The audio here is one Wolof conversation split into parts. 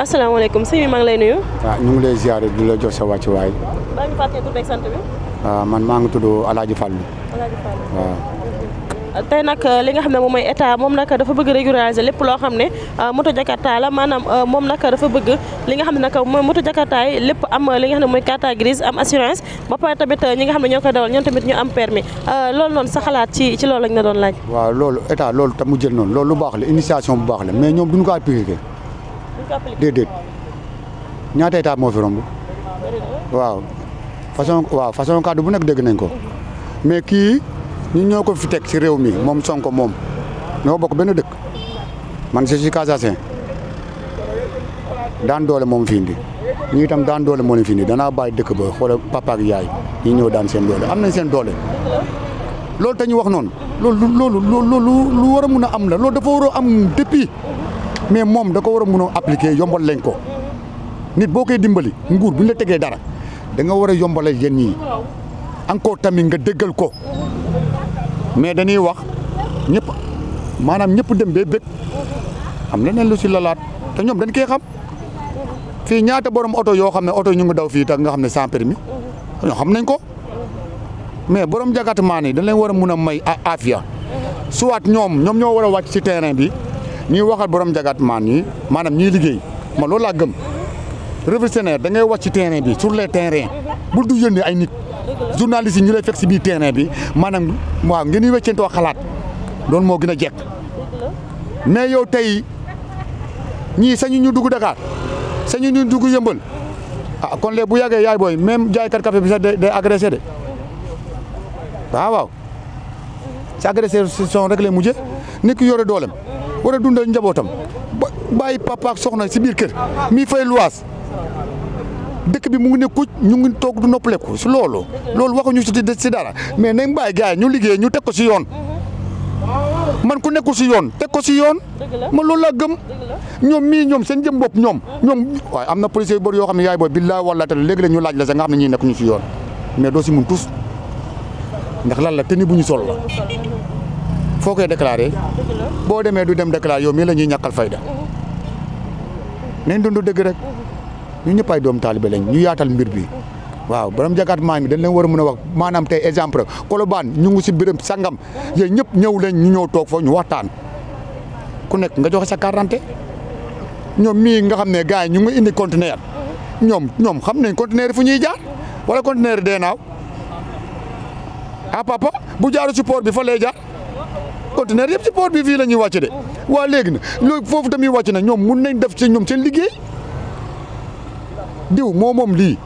asalaamaaleykum sëñ bi maa ngi lay nuyu. waaw ñu ngi lay ziare di la jox sa wàccuwaay. baa ngi fàttali tur beeg sant bi. man maa ngi tudd Alaaji Fàllu. Alaaji Fàllu waaw. tey nag li nga xam ne moom mooy état moom nag dafa bëgg régulariser lépp loo xam ne moto Jakarta la maanaam moom nag dafa bëgg li nga xam ne nag mooy moto Jakarta yi lépp am li nga xam ne mooy carte grise am assurance ba pare tamit ñi nga xam ne ñoo koy dawal ñoom tamit ñu am permis loolu noonu sa xalaat ci loolu lañ la doon laaj. waaw loolu état loolu tam mu jël noonu loolu lu baax la initiation bu baax la mais ñoom duñu ko appliqué. déedéet ñaata état moo fi romb. waaw façon kàddu bu nekk dégg nañ ko mais kii ñu ñoo ko fi teg ci réew mi moom Sonko moom ñoo bokk benn dëkk man je suis Casasin daan doole moom fi indi ñu itam daan doole moo leen fi indi danaa bàyyi dëkk ba xoolal papa ak yaay ñi ñëw daan seen doole am nañ seen doole loolu te ñu wax noonu loolu lu war a mun a am la loolu dafa war a am depuis mais moom da ko war a mun a appliquer yombal lañ ko nit boo koy dimbali nguur bu ñu la tegee dara da nga war a yombalal yéen ñii encore tamit nga déggal ko mais dañuy wax ñëpp maanaam ñëpp dem bee bëgg am leneen lu si lalaat te ñoom dañ koy xam fii ñaata borom oto yoo xam ne oto ñu ngi daw fii tax nga xam ne sans permis ñoo xam nañ ko mais borom jagatement yi dañ leen war a mun a may afia soit ñoom ñoo war a wàcc si terrain bi ñuy waxal borom jagatement yi maanaam ñiy liggéey ma loolu laa gëm révolutionnaire da ngay wàcc ci terrain bi sur les terrains bul du yónnee ay nit journaliste yi ñu lay fekk si biir terrain bi maanaam waaw ngeen di weccantoo xalaat loolu moo gën a jekk mais yow tey ñii sañu ñu dugg Dakar sañu ñu dugg Yëmbal kon léegi bu yàggee yaay booy même jaaykat café bi sax day agressé de waaw si agression rek lay mujjee nit ki yore doolem war a dundal njabootam bàyyi papa ak soxna si biir kër mi fay luwaas dëkk bi mu ngi ne kuc ñu ngi toog du noppaleku si loolu waxuñu si dara mais nañ bàyyi gars yi ñu liggéey ñu teg ko si yoon man ku nekkul si yoon teg ko si yoon man loolu laa gëm ñoom seen jëm bopp ñoom waaye am na policier yu bëri yoo xam ne yaay booy billaay wala te léegi la ñu laaj la sax nga xam ne ñii nekkuñu si yoon mais doo si mun tus ndax lan la tenue bu ñu sol la foo koy déclaré boo demee du dem déclaré yow mii la ñuy ñàkkal fayda nañ dund dëgg rek ñu ñëpp ay doom taalibe lañ ñu yaatal mbir bi waaw borom jagatement mi dañ leen war a mën a wax maanaam tey exemple Colobane ñu ngi si béréb sangam yéen ñëpp ñëw leen ñu ñëw toog foofu ñu waxtaan ku nekk nga joxe sa carte ñoom mii nga xam ne gars yi ñu ngi indi conteneur ñoom xam nañ conteneur fu ñuy jaar wala conteneur dee naaw papa bu jaaru si port bi fa lay jaar conteneur yëpp si port bi fii la ñuy wàcc de waa léegi nag loolu foofu tamit wàcc na ñoom mun nañ def ci ñoom seen liggéey diw moom lii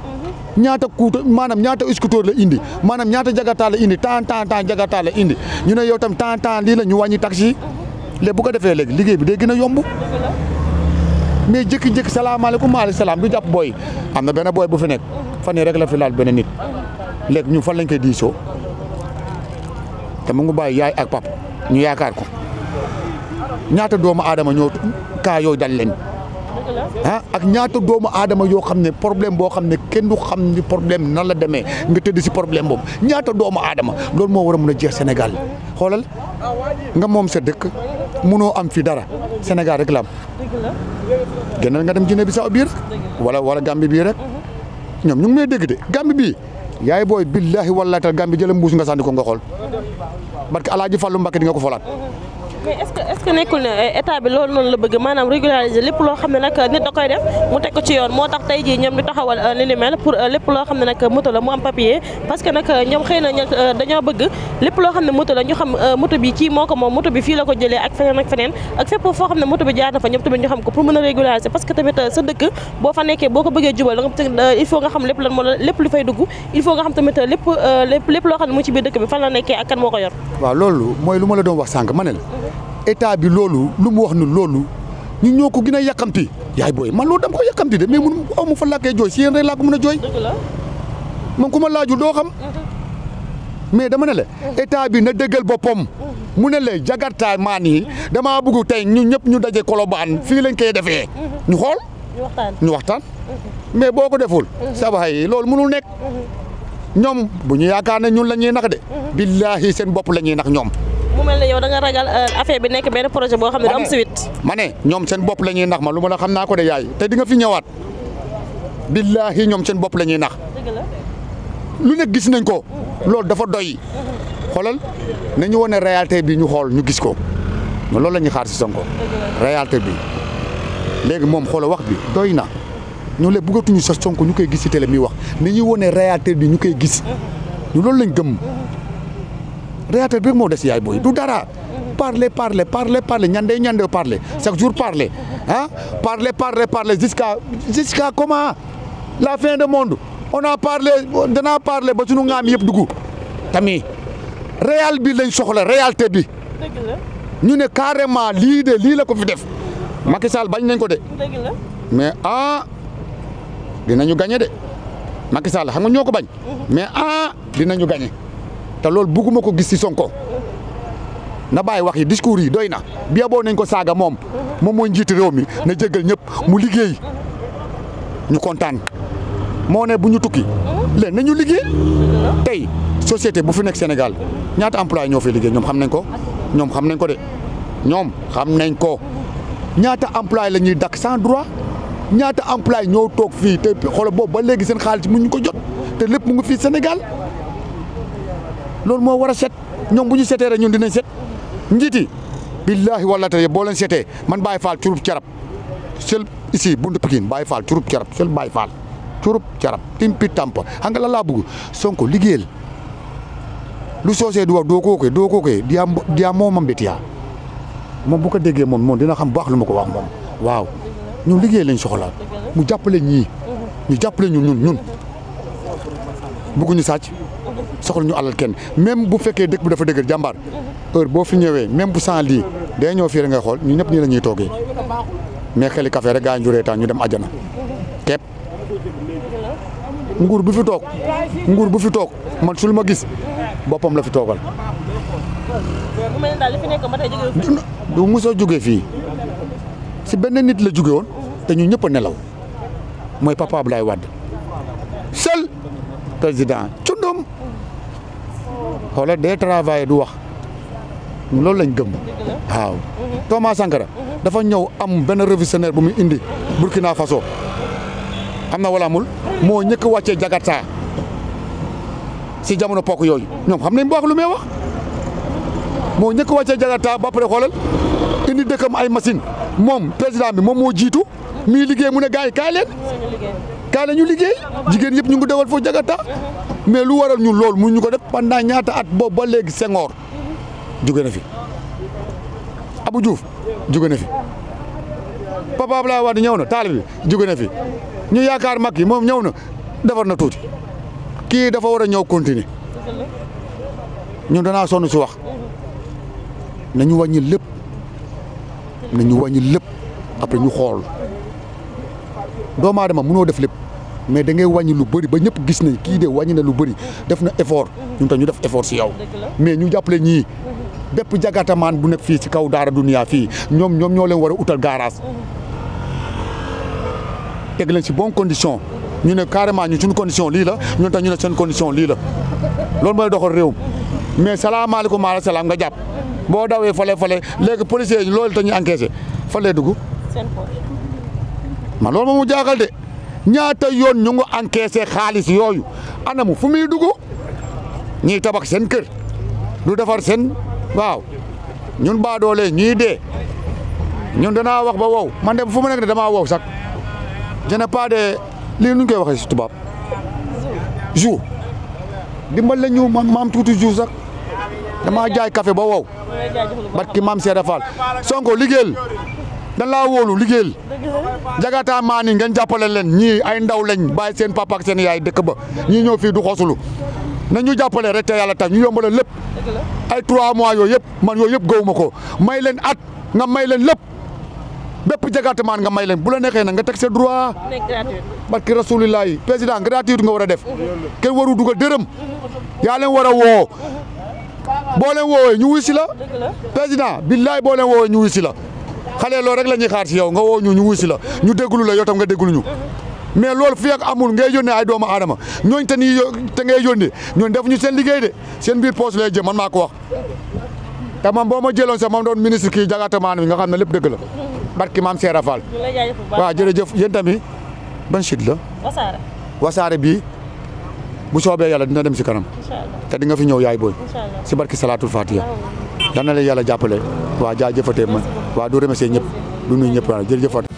ñaata maanaam ñaata scooter la indi maanaam ñaata Jakarta la indi temps Jakarta la indi ñu ne yow tam temps lii la ñu wàññi taxi léegi bu ko defee léegi liggéey bi day gën a yomb mais jékki-jékki salaamaaleykum maaleykum salaam du jàpp booy am na benn booy bu fi nekk fan yii rek la fi laal benn nit léegi ñu fan lañ koy diisoo te mu ngi bàyyi yaay ak pap ñu yaakaar ko ñaata doomu aadama ñoo kaa yooyu dal leen ak ñaata doomu aadama yoo xam ne problème boo xam ne kenn du xam ni problème nan la demee nga tëdd si problème boobu ñaata doomu aadama loolu moo war a mun a jeex Sénégal xoolal nga moom sa dëkk munoo am fi dara Sénégal rek la am gënal nga dem Guinée Bissau bii rek wala Gambie bii rek ñoom ñu ngi may dégg de Gambie bii yaay booy billahi wallahi tal Gambie jëlam mbuus nga sànni ko nga xool barke Alaaji Fàllu Mbàkke di nga ko folaat. mais est-ce que nekkul ne état bi loolu noonu la bëgg maanaam régulariser lépp loo xam ne nag nit da koy def mu teg ko ci yoon moo tax tey jii ñoom ñu taxawal li ni mel pour lépp loo xam ne nag moto la mu am papier parce que nag ñoom xëy na dañoo bëgg lépp loo xam ne moto la ñu xam moto bi kii moo ko moom moto bi fii la ko jëlee ak feneen ak fépp foo xam ne moto bi jaar na fa ñoom tamit ñu xam ko pour mën a régulariser parce que tamit sa dëkk boo fa nekkee boo ko bëggee jubal il faut nga xam lépp lan moo la lépp lu fay dugg il faut nga xam tamit lépp loo xam ne mu ci biir dëkk bi fan la nekkee ak kan moo ko yor. waaw loolu mooy lu ma la doon wax sànq ma ne la état bi loolu lu mu wax ni loolu ñu ñoo ko gën a yàkkamti yaay booy man loolu dama ko yàkkamti de mais mun aw ma fa làkkee jooy si yéen rek laa ko mën a jooy man ku ma laajul doo xam mais dama ne la état bi na déggal boppam mu ne la Jakarta maan yi damaa bëgg tey ñu ñëpp ñu daje Colobane fii lañ koy defee ñu xool ñu waxtaan mais boo ko deful sabaay loolu mënul nekk ñoom bu ñu yaakaar ne ñun la ñuy nax de billaahi seen bopp la ñuy nax ñoom mu mel ne yow da nga ragal affaire bi nekk benn projet boo xam ne du am suite. ma ne ñoom seen bopp la ñuy nax ma lu ma la xam naa ko de yaay te di nga fi ñëwaat billaahi ñoom seen bopp la ñuy nax lu nekk gis nañ ko loolu dafa doy xoolal nañu wane réalité bi ñu xool ñu gis ko loolu la ñuy xaar si Sonko réalité bi léegi moom xoolal wax bi doy na ñu le bëggatuñu sa Sonko ñu koy gis si télé mi wax nañuy wane réalité bi ñu koy gis ñu loolu lañ gëm réalité bi rek moo des yaay booy du dara parler ñande parler chaque jour parler ah parler jusqu'à comment la fin du monde on a parlé danaa parler ba sunu ngaam yëpp dugg tamit réel bi lañ soxla réalité bi ñu ne carrément lii la ko fi def Macky Sall bañ nañ ko de mais dinañu gagné de Macky Sall xam nga ñoo ko bañ mais dinañu gagné te loolu bugguma ko gis ci Sonko na bàyyi wax yi discours yi doy na bi boo nañ ko saaga moom mooy njiitu réew mi na jéggal ñëpp mu liggéey ñu kontaan moo ne bu ñu tukki léegi nañu liggéey tey société bu fi nekk Sénégal ñaata employé ñoo fay liggéey ñoom xam nañ ko de ñoom xam nañ ko ñaata employé la ñuy dakk sans droit ñaata employé ñoo toog fii te xoolal boobu ba léegi seen xaalis mu ñu ko jot te lépp mu ngi fii Sénégal loolu moo war a set ñoom bu ñu setee rek ñun dinañ set njiiti billaahi wala te boo leen setee man Baye Fall curub carab sel ici buntu Pikine Baye Fall curub carab sel Baye Fall curub carab timpi tampa xam nga la laa bëgg Sonko liggéeyal lu soosee du wax doo ko koy diya moomam betiya moom bu ko déggee moom dina xam baax lu ma ko wax moom waaw ñun liggéey lañ soxla mu jàppale ñii ñu jàppale ñun bëgguñu sàcc soxla ñu alal kenn même bu fekkee dëkk bi dafa dëgër jàmbaar heure boo fi ñëwee même bu sans lii day ñëw fii rek ngay xool ñu ñëpp nii la ñuy toogee mais xeli café rek gaa yi njuree taan ñu dem àjjana képp nguur bu fi toog man sul ma gis boppam la fi toogal. du mos a jógee fii si benn nit la jóge woon te ñu ñëpp a nelaw mooy papa Abdoulaye Wade seul président cundum xoolal day travailler du wax loolu lañ gëm waaw. Thomas Sankara dafa ñëw am benn révolutionnaire bu muy indi Burkina Faso am na wala amul moo ñëkk wàccee Jakarta si jamono pokk yooyu ñoom xam nañ bu wax lu may wax moo ñëkk wàccee Jakarta ba pare xoolal indi dëkkam ay machine moom président bi moom moo jiitu mii liggéey mu ne gars yi kaay leen ñu liggéey jigéen yëpp ñu ngi dewal foofu Jakarta mais lu waral ñun loolu mu ñu ko def pendant ñaata at boobu ba léegi Senghor jóge na fi Abdou Diouf jóge na fi Papa Abdoulaye Wade ñëw na taalibe bi jóge na fi ñu yaakaar Macky moom ñëw na defar na tuuti kii dafa war a ñëw continuer ñun danaa sonn si wax nañu wàññi lépp après ñu xool doomu aadama mënoo def lépp mais da ngay wàññi lu bëri ba ñëpp gis nañ kii de wàññi na lu bëri def na effort ñun tam ñu def effort si yow mais ñu jàppale ñii bépp jagatamaan bu nekk fii si kaw Daara Dunia fii ñoom ñoo leen war a utal garage teg leen si bonne condition ñu ne carrément ñu suñu condition lii la ñun tam ñu ne seen condition lii la loolu mooy doxal réew mais salaamaaleykum maaleykum salaam nga jàpp boo dawee fale léegi policiers yi loolu dañuy encaissé fa lay dugg man loolu moom mu jaaxal de ñaata yoon ñu ngi encaissé xaalis yooyu anamu fu muy dugg ñiy tabax seen kër du defar seen waaw ñun baadoole ñii dee ñun danaa wax ba wow man de fu mu nekk ne damaa wow sax je n'ai pas de lii nu ñu koy waxee si tubaab jour dimbal la ñu ma am tuuti jour sax damaa jaay café ba wow barki maam Seera Fall Sonko liggéeyal dan laa wóolu liggéeyal jagata maa ni ngeen jàppale leen ñii ay ndaw lañ bàyyi seen papa ak seen yaay dëkk ba ñii ñëw fii du xosulu na ñu jàppale rek te yàlla tax ñu yombale lépp ay 3 mois yooyu yëpp man yooyu yëpp gëwuma ko may leen at nga may leen lépp bépp jagata maan nga may leen bu la neexee nag nga teg sa droit barki rasulilah yi président gratuit nga war a def kenn waru dugal dërëm yaa leen war a woo boo leen woowee ñu wuy si la président billaay boo leen woowee ñu wuy si la xale loolu rek la ñuy xaar si yow nga woo ñu wuy si la ñu déglu la yow tam nga déglu ñu mais loolu fii ak amul ngay yónnee ay doomu aadama ñooñ te ngay yónnee ñooñ def ñu seen liggéey de seen biir poche lay jëm man maa ko wax te moom boo ma jëloon sax moom doon ministre kii jagatamaan bi nga xam ne lépp dëgg la barki maam Seera Fall waaw jërëjëf yéen tamit ban site la Wassare bii bu soobee yàlla dina dem si kanam te di nga fi ñëw yaay booy si barki salaatul fatiha dana la yàlla jàppale waa jaajëfatee ma waa du remercier ñëpp du nuyu ñëpp jërëjëf